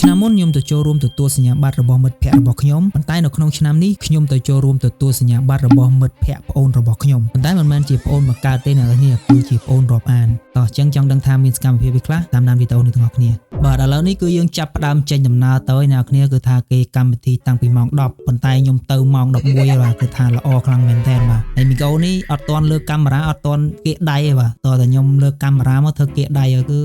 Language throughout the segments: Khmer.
ឆ្នាំមុនខ្ញុំទៅចូលរួមទទួលសញ្ញាបត្ររបស់មិត្តភ័ក្តិរបស់ខ្ញុំប៉ុន្តែនៅក្នុងឆ្នាំនេះខ្ញុំទៅចូលរួមទទួលសញ្ញាបត្ររបស់មិត្តភ័ក្តិប្អូនរបស់ខ្ញុំប៉ុន្តែមិនមែនជាប្អូនមកកើតទេអ្នកនរគ្នាគឺជាប្អូនរាប់អានតោះអញ្ចឹងចង់ដឹងថាមានសកម្មភាពអីខ្លះតាមដានវីដេអូនេះទាំងអស់គ្នាបាទឥឡូវនេះគឺយើងចាប់ផ្ដើមចេញដំណើរទៅហើយអ្នកនរគ្នាគឺថាគេកម្មវិធីតាំងពីម៉ោង10ប៉ុន្តែខ្ញុំទៅម៉ោង11ហើយបាទគឺថាល្អខ្លាំងមែនតើបាទហើយមីកូនេះអត់ទាន់លើកកាមេរ៉ាអត់ទាន់គៀកដៃទេបាទតោះតែខ្ញុំលើកកាមេរ៉ាមកធ្វើគៀកដៃហើយគឺ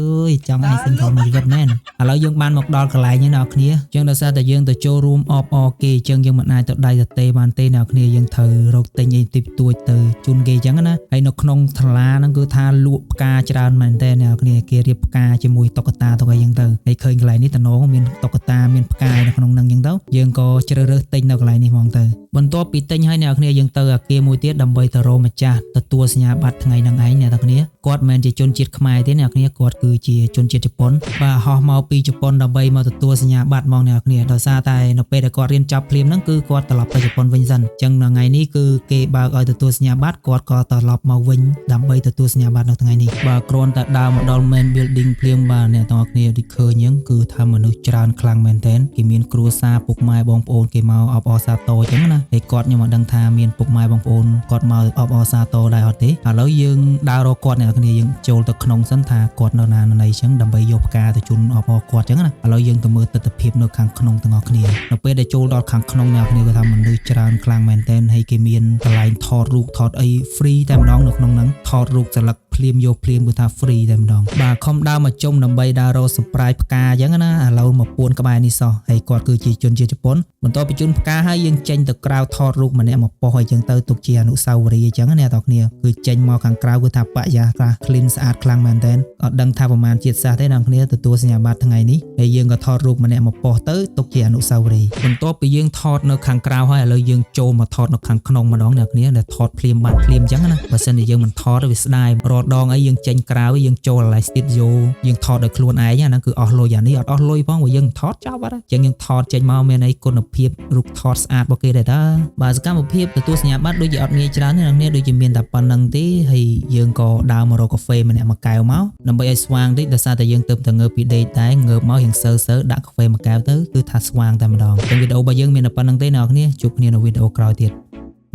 ចង់ឲ្យសិនក្រោមមួយជីវិតមែនឥឡូវយើងបានមកដល់កន្លែងនេះអ្នកនរគ្នាអញ្ចឹងដោយសារតែយើងទៅចូលរួមអបអរគេអញ្ចឹងយើងមិនអាចទៅដៃទៅទេបានទេអ្នកនរគ្នាយើងត្រូវរកទិញអីតិចតួចទៅជូនគេអញ្ចឹងណាហើយនៅក្នុងថ្លាហ្នឹងគឺថាលក់ផ្កាច្រើនមែនតើអ្នកនរគ្នាគេរៀបផ្កាជាមួយតុក្កតាទៅអីចឹងទៅហើយឃើញកន្លែងនេះតំណងមានតុក្កតាមានផ្កានៅក្នុងហ្នឹងអញ្ចឹងទៅយើងក៏ជ្រើសរើសទិញនៅកន្លែងនេះហ្មងទៅបន្ទាប់ពីទិញហើយអ្នកនរគ្នាយើងទៅអាគារមួយទៀតដើម្បីទៅរកម្ចាស់ទទួលសញ្ញាបត្រថ្ងៃហ្នឹងឯងអ្នកនរគ្នាគាត់មិនមែនជាជនជាតិខ្មែរទេអ្នកនរគ្នាគាត់គឺជាជនជាតិជប៉ុនបាទហោះមកពីជប៉ុនដើម្បីមកទទួលសញ្ញាបត្រមកអ្នកនរគ្នាដោយសារតែនៅពេលដែលគាត់រៀនចប់ភ្លាមហ្នឹងគឺគាត់ត្រឡប់ទៅជប៉ុនវិញសិនអញ្ចឹងនៅថ្ងៃនេះគឺគេបើកឲ្យទទួលសញ្ញាបត្រគាត់ក៏ត្រឡប់មកវិញដើម្បីទទួលសញ្ញាបត្រនៅថ្ងៃនេះបាទគ្រាន់តែដើរមកដល់ main building ភ្លាមបាទអ្នកទាំងអស់គ្នាដូចឃើញអញ្ចឹងគឺថាមនុស្សច្រើនខ្លាំងមែនទែនគេមានគ្រួសារពុកម៉ែបងប្អូនគេមកអបអរសាទរអញ្ចឹងណាហើយគាត់ខ្ញុំមិនដឹងថាមានពុកម៉ែបងប្អូនគាត់មកអបអរសាទរដែរអត់ទេឥឡូវយើងដើររកគាត់អ្នកទាំងអស់គ្នាយើងចូលទៅក្នុងសិនថាគាត់នៅណានៅណីអញ្ចឹងដើម្បីយកផ្កាទៅជូនអបអរគាត់អញ្ចឹងណាឥឡូវយើងទៅមើលទស្សនភាពនៅខាងក្នុងទាំងអស់គ្នានៅពេលដែលចូលដល់ខាងក្នុងអ្នកគ្នាគាត់ថាមនុស្សច្រើនខ្លាំងមែនទែនហើយគេមានកន្លែងថតរូបថតអី free តែម្ដងនៅក្នុងហ្នឹងថតរូបស្លឹកភ្លាមយកភ្លាមគឺថា free តែម្ដងបាទខំដើរមកជុំដើម្បីដើររក surprise ផ្កាអញ្ចឹងណាឥឡូវមកពួនក្បែរនេះសោះហើយគាត់គឺជាជនជាតិជប៉ុនបន្ទាប់ពីជូនផ្កាហើយយើងចេញទៅក្រៅថតរូបម្នាក់មកប៉ុស្តិ៍អញ្ចឹងទៅទុកជាអនុស្សាវរីយ៍អញ្ចឹងណាអ្នកទាំងគ្នាគឺចេញមកខាងក្រៅគឺថាបរិយាកាស clean ស្អាតខ្លាំងមែនតើអត់ដឹងថាប្រហែលជាតិសាសន៍ទេអ្នកគ្នាទទួលសញ្ញាបត្រថ្ងៃនេះហើយយើងក៏ថតរូបម្នាក់មកប៉ុស្តិ៍ទៅទុកជាអនុស្សាវរីយ៍បន្ទាប់ពីយើងថតនៅខាងក្រៅហើយឥឡូវយើងចូលមកថតនៅខាងក្នុងម្ដងអ្នកគ្នាដែលថតភ្លាមបានភ្លាមអញ្ចឹងណាបើសិនជាយើងមិនថតវាស្ដាយរាល់ដងអីយើងចេញក្រៅយើងចូលកន្លែង studio យើងថតដោយខ្លួនឯងអាហ្នឹងគឺអស់លុយអានេះអត់អស់លុយផងព្រោះយើងថតចប់បាត់ហើយអញ្ចឹងយើងថតចេញមកមានអីគុណភាពរូបថតស្អាតរបស់គេដែរតាបាទសកម្មភាពទទួលសញ្ញាបត្រដូចជាអត់ងាយច្រើនទេអ្នកគ្នាដូចជាមានតែប៉ុណ្្នឹងទេហើយយើងក៏ដើរមករកកាហ្វេម្នាក់មួយកែវមកដើម្បីឲ្យស្វាងតិចដោយសារតែយើងទៅតែងើបពីដេកតែងើបមករៀងសើសើដាក់កាហ្វេមួយកែវទៅគឺថាស្វាងតែម្ដងចឹងវីដេអូរបស់យើងមានតែប៉ុណ្្នឹងទេអ្នកគ្នាជួបគ្នានៅវីដេអូក្រោយទៀត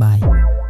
bye.